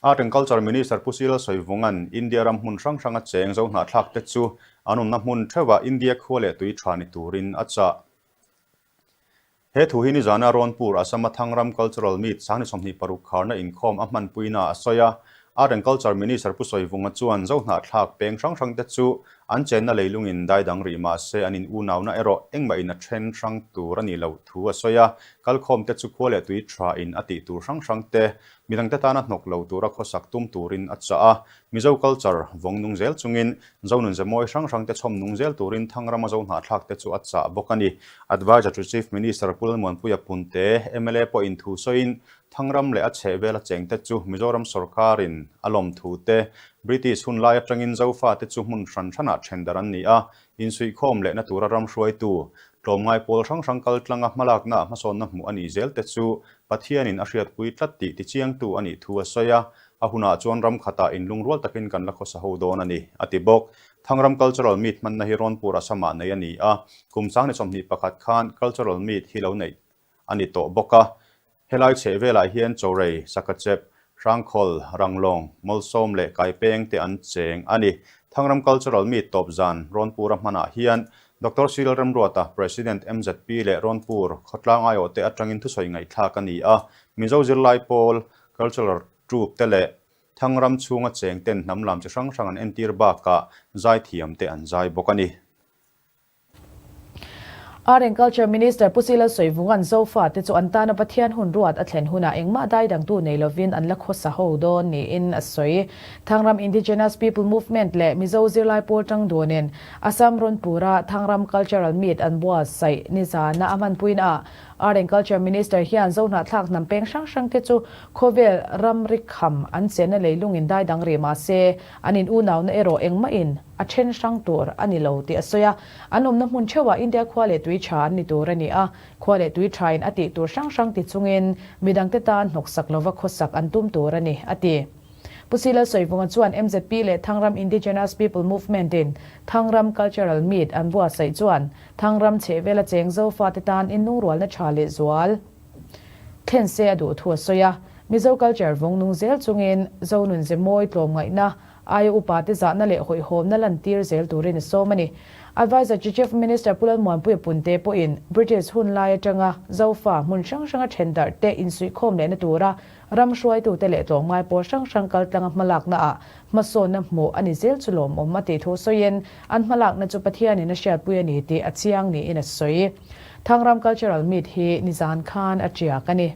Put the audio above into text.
Art and Culture Minister Pu Cyril Sawivunga'n India ram hmun hrang hranga cheng zohnahthlak te chu an awmna hmun theuhah India khua leh tui tha ni turin a chah. He thu hi nizana Rawnpur Assam-a Thangram Cultural Meet 26 kharna inkhawm a hmanpuina a sawi a. Art and Culture Minister Pu Sawivunga chuan zohnahthlak peng hrang hrangte chu an chenna leilungin dai dang rih mah se an in unauna erawh engmahin a then hrang tur a nih loh thu a sawi a. Kalkhawmte chu khua leh tui tha in a tih tur hrang hrangte Midangte tana hnawk lo tura khawsak tum turin a chah a, Mizo culture vawng nung zel chungin Zonun ze mawi hrang hrangte chhawm nung zel turin Thangrama Zo hnahthlakte chu a chah bawk a ni. Adviser to Chief Minister Pu Lalmuanpuia Punte, mla pawhin thu sawiin Thangram leh a chhehvela chengte chu Mizoram sawrkarin a lawm thu te, British hun lai atangin Zofate chu hmun hran hranah then darh an ni a, insuihkhawm lehna tura ram hruaitu, tlawmngai pawl hrang hrang kaltlanga hmalakna hmasawnna hmuh a nih zelte chu Pathianin a hriatpui tlat tih tichiangtu a nih thu a sawi a, a hunah chuan ram khatah inlungrual takin kan la khawsa ho dawn a ni, a ti bawk. Thangram Cultural Meet hmanna hi Rawnpur Assam-ah neih a ni a, kum 21 khan Cultural Meet hi lo neih a ni tawh bawk a. Helai chhehvelah hian Chorei, Sakachep, Hrangkhawl, Ranglawng, Mawlsawm leh Kaipeng te an cheng a ni. Thangram Cultural Meet tawp zan Rawnpura hmanah hian Doctor Cyril Remruata, President MZP leh Rawnpur khawtlang aiawhte atangin thusawi ngaihthlak a ni a. Mizo zirlai pawl, Cultural Troupe te leh Thangram chhunga cheng ten hnam lam chi hrang hrang an entir bakah zaithiam te an zai bawk a ni. Art and Culture Minister Pu Sila Sawivunga'n Zofa te chu an tana Pathian hun ruat a thlen hunah engmah dai dangtu nei lovin an la khawsa ho dawn niin a sawi. Thangram Indigenous People Movement leh Mizo zirlai pawl tang dunin Assam Rawnpura Thangram Cultural Meet an buatsaih nizana a hmanpuina ah Art and Culture Minister hian Zohnahthlak hnam peng hrang hrang te chu khawvel ramri kham an chenna leilungin dai dang rih mah se an in unauna erawh engmahin a then hrang tur a ni lo tih a sawi a. An awmna hmun theuhah India khua leh tui tha an ni tur a ni a, khua leh tui thain a tih tur hrang hrang ti chungin midangte tan hnawksak lova khawsak an tum tur a ni, a ti. Pu Sila Sawivunga chuan MZP leh Thangram Indigenous People Movement-in Thangram Cultural Meet an buatsaih chuan Thangram chhehvela cheng Zofate tan inlungrualna tha leh zual thlen se a duh thu a sawi a. Mizo culture vawng nung zel chungin Zonun ze mawi tlawmngaihna aia upate zahna leh hawihhawmna lantir zel turin a sawm a ni. Adviser to Chief Minister Pu Lalmuanpuia Punte pawhin British hun lai atanga Zofa hmun hrang hranga then darh te insuihkhawm lehna tura Ram hruaitute leh tlawmngai pawl hrang hrang kaltlanga hmalaknaah hmasawnna hmuh a ni zel chu lawmawm a tih thu sawiin an hmalakna chu Pathianin a hriatpui a ni tih a chiang niin a sawi. Thangram Cultural Meet hi nizan khan a tiak a ni.